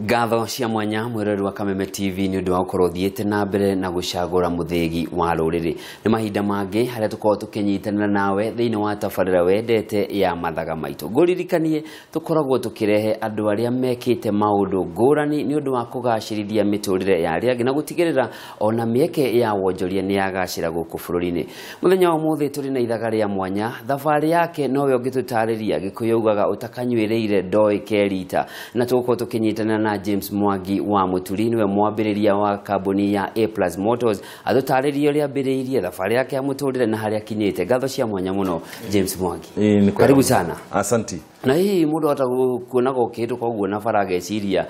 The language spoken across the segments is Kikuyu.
Ngatho cia mwanya mwiroreri wa Kameme TV ni undu wa gukorwo thiete na mbere na gucagura muthigi wa ruriri. Ni mahinda mangi haria tukorwo tukinyitanira nawe thiini wa tabarira wendete ya mathaga maitu. Nguririkanie tukoragwo tukirehe andu aria mekite maundu ngurani ni undu wa kugacirithia miturire ya aria angi na gutigirira ona mieke ya wonjoria ni yagacira guku bururi-ini. Muthenya wa umuthi turi na ithaga ria mwanya, thabari yake nowe ungitutariria. Gikuyu ugaga utakanyuiriire ndoi kerita, na tugukorwo tukinyitanira na James Mwangi wa Muturi, niwe mwambĩrĩria wa kambuni ya A Plus Motors, atũtarĩrie ũrĩa ambĩrĩirie thabarĩ yake ya mũtũrĩre na harĩa akinyĩte. Ngatho cia mwanya mũno James Mwangi, karibu sana. Asanti. Na hihi mũndũ ata kuonaga ũkĩhĩtũka ũguo na bara ageciria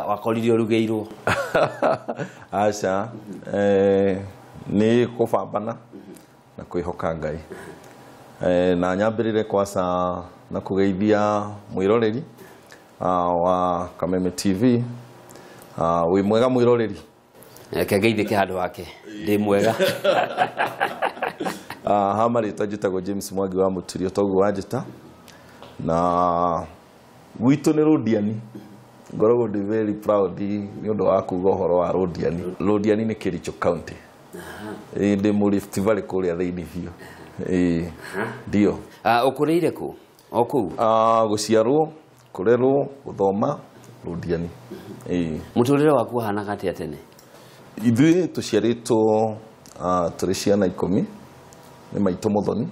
wakorire ũrugĩirwo? Aca, nĩ kũbambana na kwĩhoka Ngai. Na nyambĩrĩre kwaca na kũgeithia mwĩroreri wa Kameme TV. Wĩ mwega mwĩroreri? Reke ngeithĩke handũ hake, ndĩ mwega. Ha marĩtwa njĩtagwo James Mwangi wa Muturi, toguo wanjĩta. Na gwitũ nĩ Rũndiani. Ngoragwo ndĩ very proud nĩ ũndũ wa kuga ũhoro wa Rũndiani. Rũndiani nĩ Kericho County. Ndĩ mũ Rift Valley kũrĩa thĩinĩ biũ. Ndio. Ũkũrĩire kũ? O kũu? Gũciarwo, kũrerwo, gũthoma Rũndiani. Mũtũrĩre waku wahanaga atĩa tene? Ithuĩ tũciarĩtwo tũrĩ ciana 10 nĩ maitũ Mũthoni,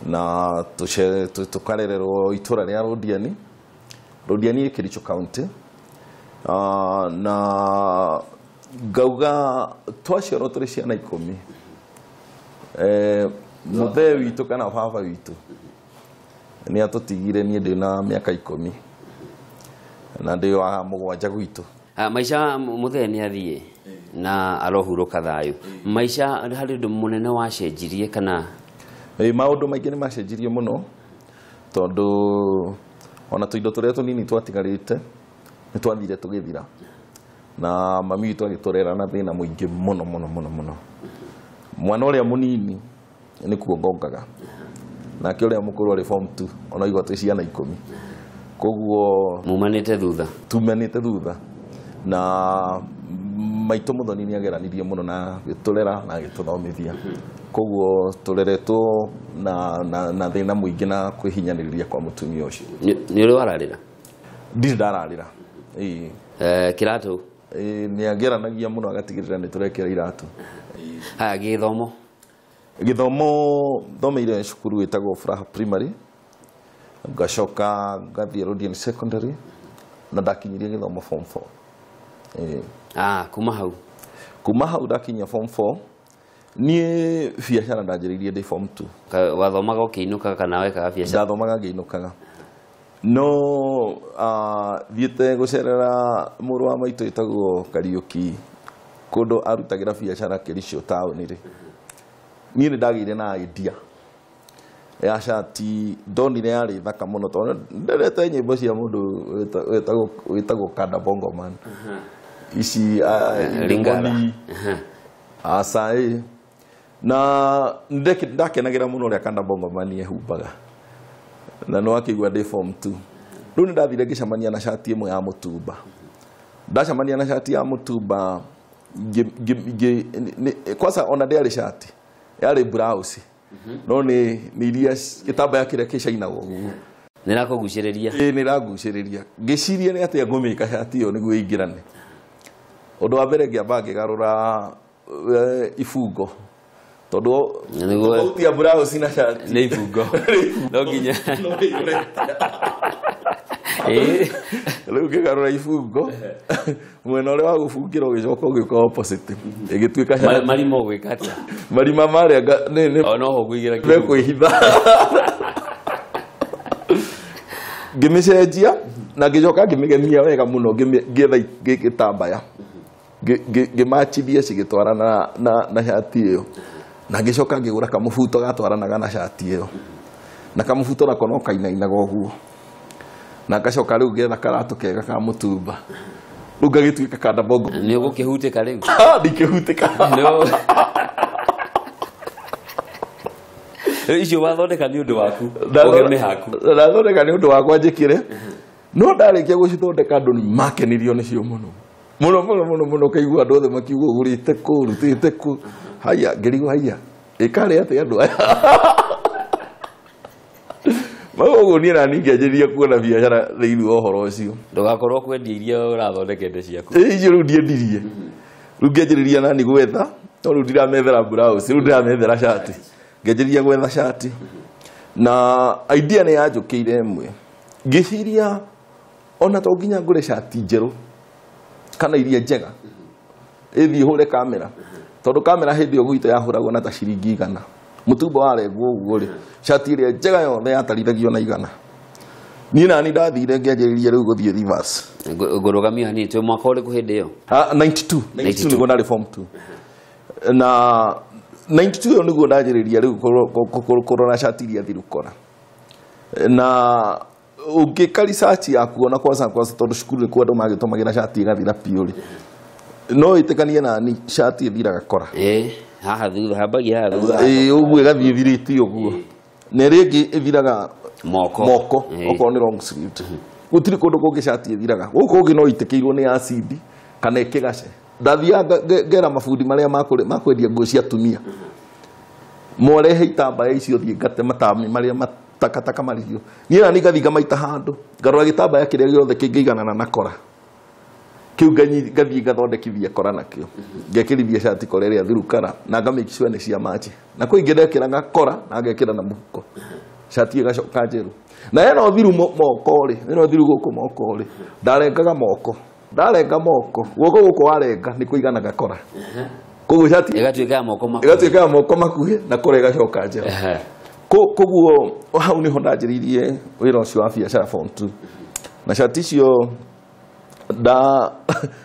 na tũkarererwo itũra rĩa Rũndiani. Rũndiani ĩ Kericho County. Na ngauga twaciarwo tũrĩ ciana 10. Mũthee witũ kana baba witũ nĩ atũtigire niĩ ndĩ na mĩaka 10 na ndĩ wa 7 gwitũ. Maica mũthee nĩ athiĩ na arohurũka thayũ. Maica harĩ ũndũ mũnene wacenjirie kana? Maũndũ maingĩ nĩ macenjirie mũno, tondũ ona tũindo tũrĩa tũnini twatigarĩte nĩ twathire tũgĩthira, na mami witũ agĩtũrera na thĩna mũingĩ mũno mũno mũno mũno. Mwana ũrĩa mũnini nĩ kuongongaga, nake ũrĩa mũkũrũ arĩ form 2, ona igua twĩ ciana 10. Koguo mumanĩte thutha, tumanĩte thutha. Na maitũ Mũthoni nĩ ageranirie mũno na gĩtũrera na gĩtũthomithia. Koguo tũreretwo na thĩna mũingĩ na kwĩhinyanĩrĩria kwa mũtumia ũcio. Nĩ ũrĩ wararĩra? Ndirĩ ndararĩra. Kĩratũ? Nĩ ageranagia mũno agatigĩrĩra nĩ tũrekĩra iratũ. Haya, gĩthomo? Gĩthomo thomeire cukuru ĩtagwo Furaha Primary, ngacoka ngathiĩ Rũndiani Secondary, na ndakinyirie gĩthomo form 4. Kuma hau? Kuma hau ndakinyia form 4. Niĩ biacara ndanjĩrĩirie ndĩ form 2. Wathomaga ũkĩinũkaga kana wekaga biacara? Ndathomaga ngĩinũkaga. No thiĩte gũcerera mũrũ wa maitũ ĩtagwo Kariũki, kũndũ arutagĩra biacara Kericho taũni rĩ, niĩ nĩ ndagĩire na idea ya cati ndonire yarĩ thaka mũno, tondũ ndendete nyĩmbo cia mũndũ wĩtagwo Kanda Bongo Man. Ici Lingala. Acaĩ. Na ndakenagĩra mũno ũrĩa Kanda Bongo Man ehumbaga, na nĩ wakĩigua ndĩ form 2. Rĩu nĩ ndathire ngĩcemania na cati ĩmwe ya mũtumba. Ndacemania na cati ya mũtumba, kwanza ona ndĩarĩ cati, yarĩ blouse. No nĩ iria gĩtambaya kĩrĩa kĩcainagwo ũguo. Nĩ ĩrakũgucĩrĩria? Ĩĩ, nĩ ĩrangucĩrĩria. Ngĩciria nĩ atĩa ngũmĩka cati ĩyo nĩguo ĩingĩrane. Ũndũ wa mbere ngĩamba ngĩgarũra ibungo, tondũ tofauti ya blouse na cati nĩ ibungo. No nginya. Rĩu ngĩgarũra ibungo, mwena ũrĩa wa gũbungĩra ũgĩcoka ũgĩũka opposite, ĩgĩtuĩka cati. Marima ũgwĩka atĩa? Marima marĩa nĩ O no ho ngũigĩra kĩbungo. Mekwĩhitha. Ngĩmĩcenjia na ngĩcoka ngĩmĩgemia wega mũno, ngĩetha gĩtambaya, ngĩmachithia cigĩtwarana na cati ĩyo, na ngĩcoka ngĩgũra kamũbuto gatwaranaga na cati ĩyo, na kamũbuto nako no kainainaga ũguo, na ngacoka rĩu ngĩetha karatũ kega ka mũtumba, rĩu ngagĩtuĩka Kanda Bongo. Nĩ ũgũkĩhutĩka rĩu? Ndingĩhutĩka. Icio wathondeka nĩ ũndũ waku, ũgeme haku. Ndathondeka nĩ ũndũ wakwa njĩkĩre. No ndarĩkia gũcithondeka andũ nĩ makenirio nĩcio mũno mũno mũno mũno mũno, kaigua andũ othe makiuga ũgũrĩte kũ, ũrutĩte kũ, haya ngĩrigwo haya ĩkarĩ atĩa andũ aya. Koguo niĩ nani ngĩanjĩrĩria kuona biacara thĩinĩ wa ũhoro ũcio. Ndũgakorwo kwendia iria ũrathondekete ciaku. Icio rĩu ndiendirie. Rĩu ngĩanjĩrĩria nani gwetha, no rĩu ndiramethera blouse, rĩu ndĩramethera cati. Ngĩanjĩrĩria gwetha cati. Na idea nĩ yanjũkĩire ĩmwe. Ngĩciria ona to nginya ngũre cati njerũ kana iria njega, ĩthiĩ hũre kamera. Tondũ kamera hĩndĩ ĩyo gwitũ yahũragwo na ta ciringi 100. Mũtumbo warengwo ũguo rĩ, cati ĩrĩa njega yothe yatarithagio na 100. Niĩ nani ndathire ngĩanjĩrĩria rĩu gũthiĩ reverse. Ngũrũgamio hanini, twĩ mwaka ũrĩkũ hĩndĩ ĩyo? 92. 92 nĩguo ndarĩ form 2. Na 92 ĩyo nĩguo ndanjĩrĩria rĩu kũrora cati iria thiru kora. Na ũngĩka research yaku ona kwanza kwanza, tondũ cukuru nĩkuo andũ magĩtũmagĩra cati ĩgathira biũ rĩ, no ĩtĩkanie nani cati ĩthiraga kora. Haha thutha, hambagia haha thutha. Ũguo ĩgathiĩ ĩthirĩte ũguo. Na ĩrĩa ĩngĩ ĩthiraga moko. Moko, okorwo nĩ long sleeve. Gũtirĩ kũndũ kũngĩ cati ĩthiraga. Gũkũ kũngĩ no ĩtĩkĩirwo nĩ acid kana ĩkĩgace. Ndathiaga ngera mabundi marĩa makwendia nguo cia atumia. Morehe itambaya icio thiĩ ngate matami marĩa matakataka marigio. Niĩ nani ngathiĩ ngamaita handũ, ngarora gĩtambaya kĩrĩa gĩothe kĩngĩiganana na kora. Kĩu ngathiĩ ngathondekithia kora nakĩo. Ngekĩrithia cati kora ĩrĩa thirukara na nga make sure nĩ cia match. Na kwĩ ingĩ ndekĩraga kora na ngekĩra na mũhuko. Cati ĩgacoka njerũ. Na ĩno thiru moko rĩ, ĩno thiru gũkũ moko rĩ, ndarengaga moko. Ndarenga moko, guoko gũkũ warenga nĩ kũiganaga kora. Koguo cati ĩgatuĩka ya moko makuhĩ. Ĩgatuĩka ya moko makuhĩ na kora ĩgacoka njerũ. Koguo hau nĩho ndanjĩrĩirie wĩra ũcio wa biacara form 2. Na cati icio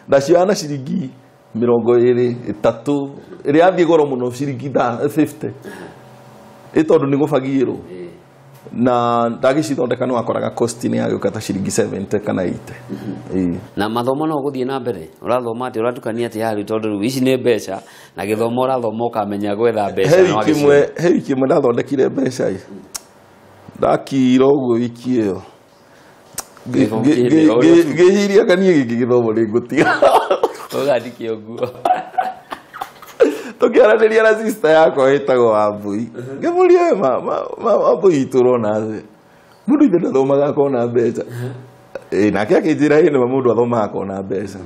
ndacioya na ciringi 23, ĩrĩa yathiĩ goro mũno ciringi 50. Ĩ tondũ nĩ gũbagirwo. Na ndagĩcithondeka nĩ wakoraga cost nĩ yagĩũka ta ciringi 70 kana 80. Na mathomo no ũgũthiĩ na mbere? Ũrathoma atĩa? Ũratukania atĩa harĩ tondũ rĩu ici nĩ mbeca na gĩthomo ũrathoma ũkamenya gwetha mbeca na wagĩciona. He wiki ĩmwe ndathondekire mbeca ĩ. Ndakira ũguo wiki ĩyo. Ngĩciria kana niĩ gĩkĩ gĩthomo nĩ ngũtiga. Ũgandĩke ũguo. Tũkĩaranĩria na sister yakwa ĩtagwo Wambui. Ngĩmũria, we Wambui itũ ũrona atĩa? Mũndũ ithe ndathomaga akona mbeca. Nake akĩnjĩra ĩ nĩma mũndũ athomaga akona mbeca.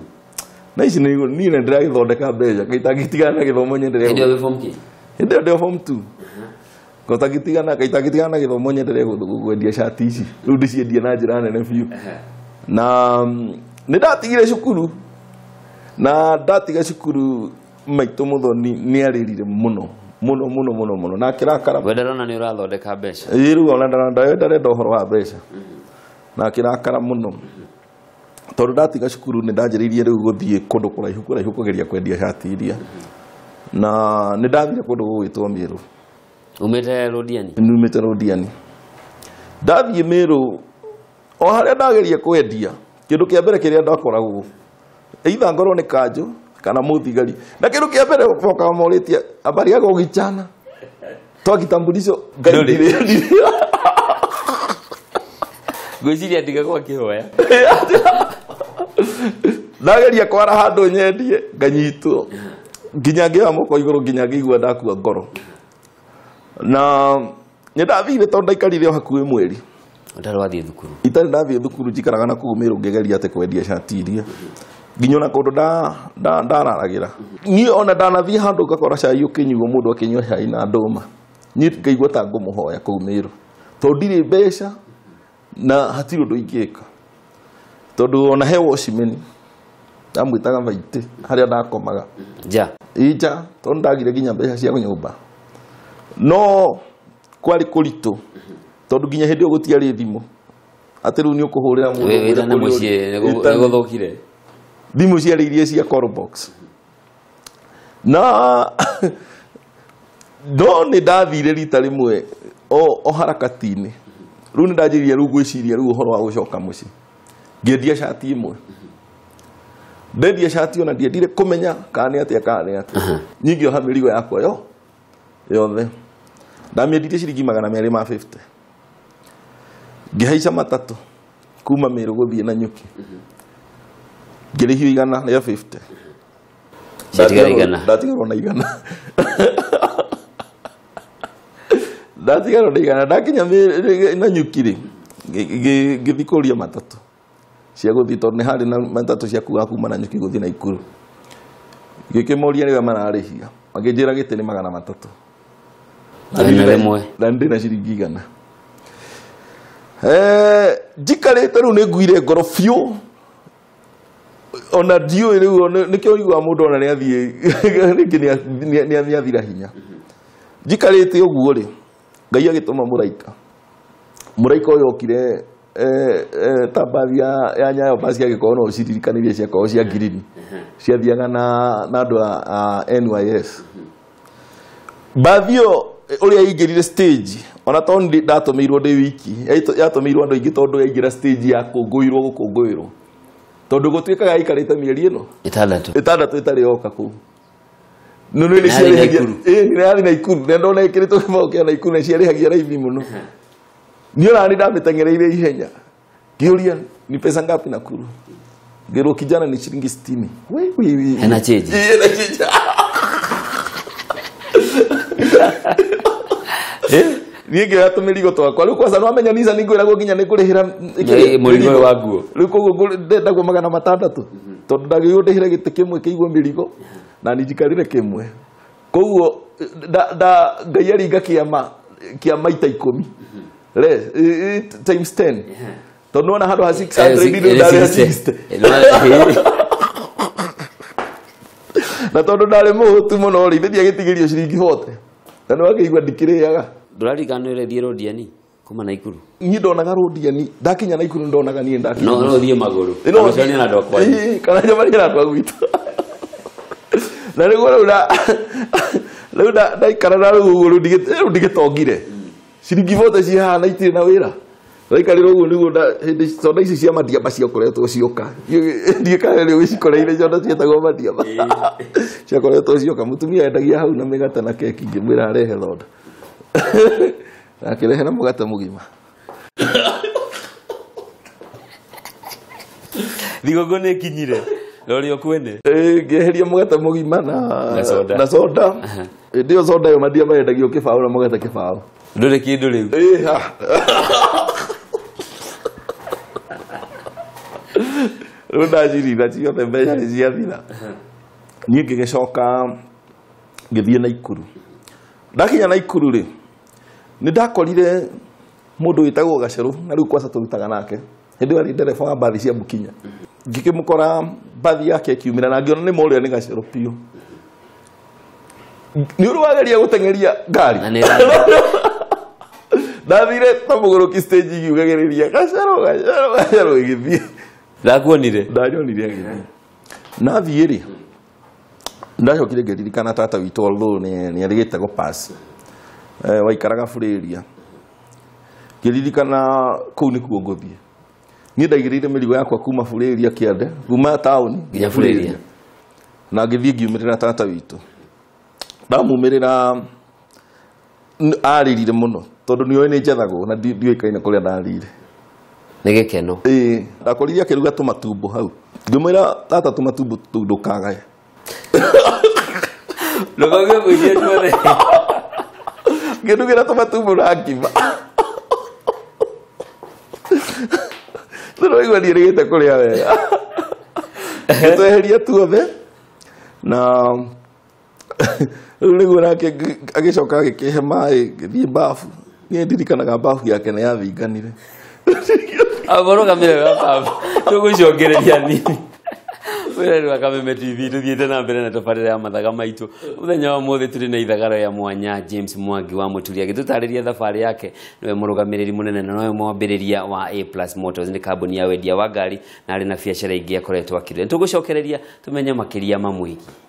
Na ici niĩ nĩ ndĩragĩthondeka mbeca, kaitangĩtigana na gĩthomo nyendelee. Hĩndĩ ĩyo wĩ form kĩ? Hĩndĩ ĩyo ndĩ form 2. Kaitangĩtigana na gĩthomo nyendelee kwendia cati ici. Rĩu ndĩciendie na njĩra nene biũ. Na nĩ ndatigire cukuru. Na ndatiga cukuru maitũ Mũthoni nĩ arĩrire mũno mũno mũno mũno mũno na akĩrakara. We ndarona nĩ ũrathondeka mbeca. Ĩĩ, rĩu ona ndarenda ũhoro wa mbeca. Na akĩrakara mũno. Tondũ ndatiga cukuru nĩ ndanjĩrĩirie rĩu gũthiĩ kũndũ kũraihu kũraihu kũgeria kwendia cati iria. Na nĩ ndathire kũndũ gũgwĩtwo Mĩrũ. Umĩte Rũdiani? Numĩte Rũdiani. Ndathiĩ Mĩrũ, o harĩa ndageria kwendia, kĩndũ kĩa mbere kĩrĩa ndakoragwo, either ngorwo nĩ kanjũ kana mũthigari. Na kĩndũ kĩa mbere mokaga morĩtie, habari yako ugichana? Toa kitambulisho, Ngai Ndũrĩ. ndirĩ. Ngwĩciria ndigagwo akĩhoya. Ndageria kwara handũ nyendie, nganyitwo. Nginya ngĩoya moko igũrũ, nginya ngĩigua ndakua ngoro. Na nĩ ndathire tondũ ndaikarire o hakuhĩ mweri. Ũtarĩ wathiĩ thukuru? Itarĩ ndathiĩ thukuru, njikaraga na kũu Mĩrũ ngĩgeria atĩ kwendia cati iria. Nginya ona kũndũ ndararagĩra. Niĩ ona ndanathiĩ handũ ngakora cai ũkĩnyuo, mũndũ akĩnyua cai na ndũma. Niĩ ngaigua ta ngũmũhoya kũu Mĩrũ. Tondũ ndirĩ mbeca na hatirĩ ũndũ ingĩka. Tondũ ona he watchman, ndamwĩtaga Vaitĩ, harĩa ndakomaga. Nja? Ĩ nja, tondũ ndagire nginya mbeca cia nyũmba. No kwarĩ kũritũ, tondũ nginya hĩndĩ ĩyo gũtiarĩ thimũ. Atĩ rĩu nĩ ũkũhũrĩra mũndũ Wĩ wĩtane ũrĩa mũciĩ, ũrĩ. nĩgũthũkire. Thimũ ciarĩ iria cia call box. Na no nĩ ndathire rita rĩmwe o harakati-inĩ. Rĩu nĩ ndanjĩrĩria rĩu gwĩciria rĩu ũhoro wa gũcoka mũciĩ. Ngĩendia cati ĩmwe. Ndendia cati ona ndiendire kũmenya kana nĩ atĩa kana nĩ atĩa. Niĩ ngĩoha mĩrigo yakwa yothe. Ndamĩendirie ciringi magana merĩ ma 50. Ngĩhaica matatũ Kuma Meru gũthiĩ Nanyuki. Ngĩrĩhio 150. Ciatigara 100. Ndatigarwo na 100. Ndatigarwo na 100. Ndakinya Nanyuki rĩ, ngĩthiĩ kũria matatũ cia gũthiĩ, tondũ nĩ harĩ na matatũ cia kuga kuma Nanyuki gũthiĩ Naikuru. Ngĩkĩmoria nĩwe mararĩhia, makĩnjĩra gĩtĩ nĩ 300. Na na ndĩ na ciringi 100. Njikarĩte rĩu nĩ nguire ngoro biũ, ona ndiũĩ rĩu nĩkĩo ũiguaga mũndũ ona nĩathiĩ rĩngĩ nĩathira hinya. Njikarĩte ũguo rĩ, Ngai agĩtũma mũraika. Mũraika ũyũ okire ta mbathi ya Nyayo basi, agĩkorwo no ũciririkanirie ciakorwo cia ngirini, ciathiaga na andũ a NYS. Mbathi ĩyo ũrĩa yaingĩrire stage, ona tondũ ndatũmĩirwo ndĩ wiki, yatũmĩirwo andũ aingĩ tondũ yaingĩra stage ya kũngũĩrwo gũkũngũĩrwo, tondũ gũtuĩkaga yaikarĩte mĩeri ĩno 6 ĩtarĩ yoka kũu. Nĩ nĩ ciarĩhagia, nĩ yarĩ Naikuru, na ndona ĩkĩrĩtwo kĩbaũ kĩa Naikuru na ciarĩhagia raithi mũno. Niĩ ona nĩ ndamĩteng'ereire ihenya, ngĩũria ni pesa ngapi Nakuru? Ngĩrwo kijana ni shilingi 60. We we we. Hena change. Hena change. Niĩ ngĩoya tũmĩrigo twakwa. Rĩu kwanza nĩwamenya Nissan nĩngwĩragwo nginya nĩngũrĩhĩra mũrigo ũyũ wa nguo. Rĩu koguo ndendagwo 600, tondũ ndagĩrĩirwo ndĩhĩre gĩtĩ kĩmwe kĩigwo mĩrigo na niĩ njikarĩre kĩmwe. Koguo Ngai aringa kĩama kĩa maita 10. Le times 10. Tondũ nĩwona handũ ha 600 nĩ ndarĩ 60. Na tondũ ndarĩ mũhũtu mũno rĩ, ithe ndiagĩtigĩrio ciringi 40. Na nĩwakĩigua ndikĩrĩaga. Ndũraririkanwo ũrĩa Rodiani kuma Naikuru? Niĩ ndonaga Rodiani, ndakinya Naikuru ndonaga niĩ ndakinya. No ũthiĩ magũrũ. Kana ũcemanie na andũ a kwanyu. Kana njemanie na andũ a gwitũ. Na rĩu rĩu ndaikara na rĩu ũguo rĩu ndigĩtongire. Ciringi 40 ciĩ haha na itirĩ na wĩra. Ndaikarire ũguo nĩguo hĩndĩ soda ici cia madiaba ciakoretwo cioka. Ndiĩ kana nĩ ũcikoreire soda cietagwo madiaba. Ciakoretwo cioka. Mũtumia endagia hau na mĩgate na keki, ngĩmwĩra arehe thonda. Akĩrehe na mũgate mũgima. Thigũkũ nĩ ĩkinyire. Rori okwene. Ngĩeheria mũgate mũgima na soda. Hĩndĩ ĩyo soda ĩyo madiaba yendagio kĩbaũ na mũgate kĩbaũ. Ndũrĩ kĩndũ rĩu. Rĩu ndacirira ciothe mbeca nĩ ciathira. Niĩ ngĩgĩcoka ngĩthiĩ Naikuru. Ndakinya Naikuru rĩ, nĩ ndakorire mũndũ wĩtagwo Gacerũ, na rĩu kwaca tũrutaga nake. Hĩndĩ ĩyo arĩ ndereba wa mbathi cia Bukinya. Ngĩkĩmũkora mbathi yake ĩkiumĩra na ngĩona nĩ ma ũrĩa nĩ Gacerũ biũ. Nĩ ũrĩ wageria gũteng'eria ngari. Ndathire ta mũgũrũki stage ngiugagĩrĩria Gacerũ, Gacerũ, Gacerũ ĩgĩthiĩ. Ndakuonire? Ndanyonire agĩthiĩ. Nathiĩ rĩ, ndacokire ngĩririkana tata witũ although nĩ arĩgĩte gũpass. Waikaraga Burĩria. Ngĩririkana kũu nĩkuo ngũthiĩ. Niĩ ndaigĩrĩire mĩrigo yakwa kuma Burĩria kĩande, kuma taũni nginya Burĩria. Na ngĩthiĩ ngiumĩrĩra tata witũ. Ndamumĩrĩra arĩrire mũno tondũ nĩoĩ nĩ njethagwo na ndiũĩkaine kũrĩa ndarĩire. Nĩ gĩkeno. Ndakorire akĩruga tũmatumbo hau. Ngĩmwĩra tata tũmatumbo tũu ndũkagaye. Ndũkauge mũitie tuothe. Ngĩndugĩra tũmatumbo na ngima. Ndĩraigua ndiĩrĩgĩte kũrĩa wega. Ngĩtweheria tuothe na rĩu nĩguo nake agĩcoka agĩkĩhe maĩ ngĩthiĩ bafu. Niĩ ndirikanaga bafu yake nĩ yathinganire. Mũrũgamĩrĩri wa bafu tũgũcokereria nini. Wĩra wa Kameme TV tũthiĩte na mbere na tabarĩra ya mathaga maitũ. Mũthenya wa ũmũthĩ tũrĩ na ithagaro ya mwanya James Mwangi wa Mũturi agĩtũtarĩria thabarĩ yake. Nĩwe mũrũgamĩrĩri mũnene na nowe mwambĩrĩria wa A Plus Motors, nĩ kambuni ya wendia wa ngari na arĩ na biacara ingĩ akoretwo akĩruta. Nĩtũgũcokereria tũmenye makĩria mamwĩgiĩ.